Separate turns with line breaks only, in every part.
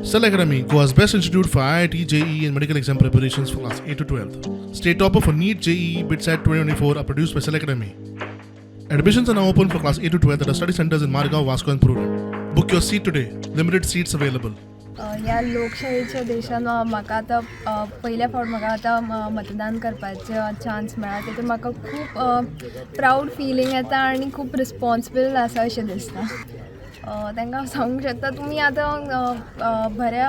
Cell Academy, Goa's best institute for IIT, JEE, and medical exam preparations for class 8 to 12. State topper for NEET, JEE, BITSAT 2024 are produced by Cell Academy. Admissions are now open for class 8 to 12 at our study centers in Margao, Vasco, and Prudent. Book your seat today. Limited seats available.
ह्या लोकशाहीच्या देशान म्हाका आतां पयल्या फावट म्हाका आतां मतदान करपाचें चान्स मेळ्ळा. तेतून म्हाका खूब प्रावड फिलींग येता आनी खूब रिस्पोन्सिबल आसा अशें दिसता. तांकां हांव सांगूंक शकता, तुमी आतां बऱ्या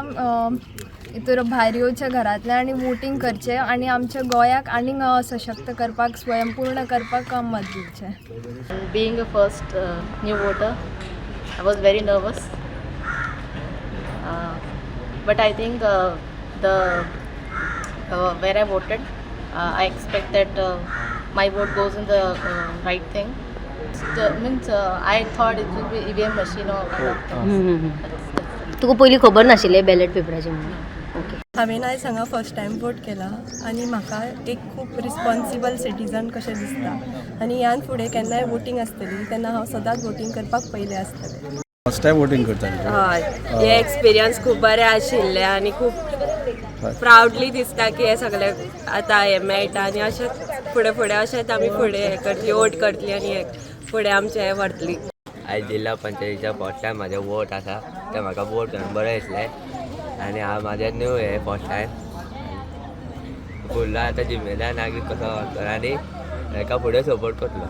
हितूर भायर येवचें घरांतल्यान आनी वोटींग करचें आनी आमच्या गोंयाक आनीक सशक्त करपाक, स्वयंपूर्ण करपाक मत दिवचें.
Being a first new voter, I was very nervous. But I think the where I voted, I expect that my vote goes in the right thing. Means I thought it will be EVM machine or kind of things. That's
तुका पयलीं खबर नाशिल्लें ballot पेपराचें म्हणून? Okay.
हांवें आयज हांगा first time vote केला आनी म्हाका एक खूब रिस्पोन्सिबल सिटीजन कशें दिसता आनी ह्यान फुडें केन्नाय वोटींग आसतली तेन्ना हांव सदांच वोटींग करपाक पयलें आसतलें.
फर्स्ट टायम वोटींग करता न्ही?
हय, हे एक्सपिरियन्स खूब बरें आशिल्लें आनी खूब प्रावडली दिसता की हे सगळे आतां हें मेळटा आनी अशेंच फुडें फुडें अशेंच आमी फुडें हें करतली, वोट करतली आनी हे फुडें आमचें हें व्हरतली.
आयज जिल्हा पंचायतीच्या फर्स्ट टायम म्हाजें वोट आसा तें म्हाका वोट करून बरें दिसलें आनी हांव म्हाजें न्यू हें फर्स्ट टायम. फुडलो आतां जिम्मेदार नागरीक कसो वचतलो आनी हेका फुडें सपोर्ट करतलो.